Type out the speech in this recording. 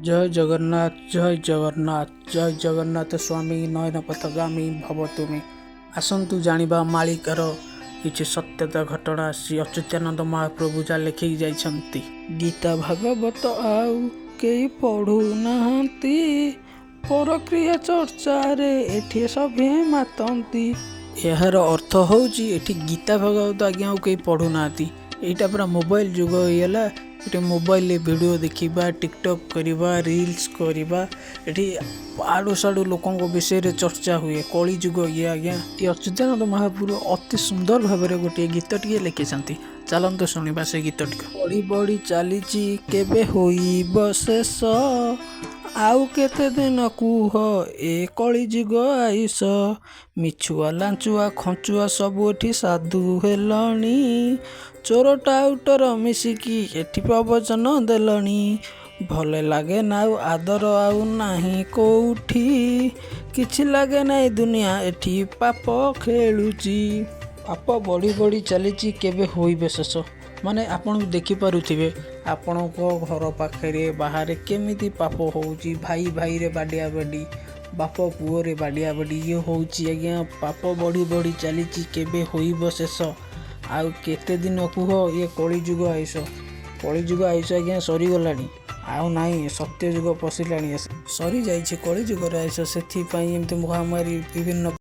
ଜୟ ଜଗନ୍ନାଥ, ଜୟ ଜଗନ୍ନାଥ, ଜୟ ଜଗନ୍ନାଥ ସ୍ୱାମୀ, ନୟନ ପଥଗାମୀ ଭବ ତୁମେ। ଆସନ୍ତୁ ଜାଣିବା ମାଳିକାର କିଛି ସତ୍ୟତା ଘଟଣା, ଶ୍ରୀ ଅଚ୍ୟୁତାନନ୍ଦ ମହାପ୍ରଭୁ ଯାହା ଲେଖିକି ଯାଇଛନ୍ତି। ଗୀତା ଭାଗବତ ଆଉ କେହି ପଢ଼ୁନାହାନ୍ତି, ପରକ୍ରିୟା ଚର୍ଚ୍ଚାରେ ଏଠି ସଭିଏଁ ମାତନ୍ତି। ଏହାର ଅର୍ଥ ହେଉଛି, ଏଠି ଗୀତା ଭାଗବତ ଆଜ୍ଞା ଆଉ କେହି ପଢ଼ୁନାହାନ୍ତି। ଏଇଟା ପୁରା ମୋବାଇଲ ଯୁଗ ହେଇଗଲା। ଏଠି ମୋବାଇଲରେ ଭିଡ଼ିଓ ଦେଖିବା, ଟିକଟକ୍ କରିବା, ରିଲ୍ସ କରିବା, ଏଠି ଆଡ଼ୁ ସାଡ଼ୁ ଲୋକଙ୍କ ବିଷୟରେ ଚର୍ଚ୍ଚା ହୁଏ। କଳି ଯୁଗ ଇଏ ଆଜ୍ଞା। ଏଠି ଅଚ୍ୟୁତାନନ୍ଦ ମହାପ୍ରଭୁ ଅତି ସୁନ୍ଦର ଭାବରେ ଗୋଟିଏ ଗୀତଟିଏ ଲେଖିଛନ୍ତି। ଚାଲନ୍ତୁ ଶୁଣିବା ସେ ଗୀତଟିକୁ। ବଢ଼ି ବଢ଼ି ଚାଲିଛି, କେବେ ହୋଇବ ଶେଷ? ଆଉ କେତେ ଦିନ କୁହ ଏ କଳିଯୁଗ ଆୟୁଷ? ମିଛୁଆ, ଲାଞ୍ଚୁଆ, ଖଞ୍ଚୁଆ ସବୁ ଏଠି ସାଧୁ ହେଲଣି। ଚୋର ଟାଉଟର ମିଶିକି ଏଠି ପ୍ରବଚନ ଦେଲଣି। ଭଲ ଲାଗେ ନା ଆଉ ଆଦର ଆଉ ନାହିଁ କୋଉଠି, କିଛି ଲାଗେ ନାହିଁ। ଦୁନିଆ ଏଠି ପାପ ଖେଳୁଛି, ପାପ ବଢ଼ି ବଢ଼ି ଚାଲିଛି, କେବେ ହୋଇବେ ଶେଷ? ମାନେ ଆପଣ ବି ଦେଖିପାରୁଥିବେ, ଆପଣଙ୍କ ଘର ପାଖରେ, ବାହାରେ କେମିତି ପାପ ହେଉଛି। ଭାଇ ଭାଇରେ ବାଡ଼ିଆ ବାଡ଼ି, ବାପ ପୁଅରେ ବାଡ଼ିଆ ବାଡ଼ି, ଇଏ ହେଉଛି ଆଜ୍ଞା। ପାପ ବଢ଼ି ବଢ଼ି ଚାଲିଛି, କେବେ ହୋଇବ ଶେଷ? ଆଉ କେତେ ଦିନ କୁହ ଇଏ କଳିଯୁଗ ଆୟୁଷ? କଳିଯୁଗ ଆୟୁଷ ଆଜ୍ଞା ସରିଗଲାଣି, ଆଉ ନାହିଁ। ସତ୍ୟଯୁଗ ପଶିଲାଣି, ସରିଯାଇଛି କଳିଯୁଗର ଆୟୁଷ। ସେଥିପାଇଁ ଏମିତି ମହାମାରୀ ବିଭିନ୍ନ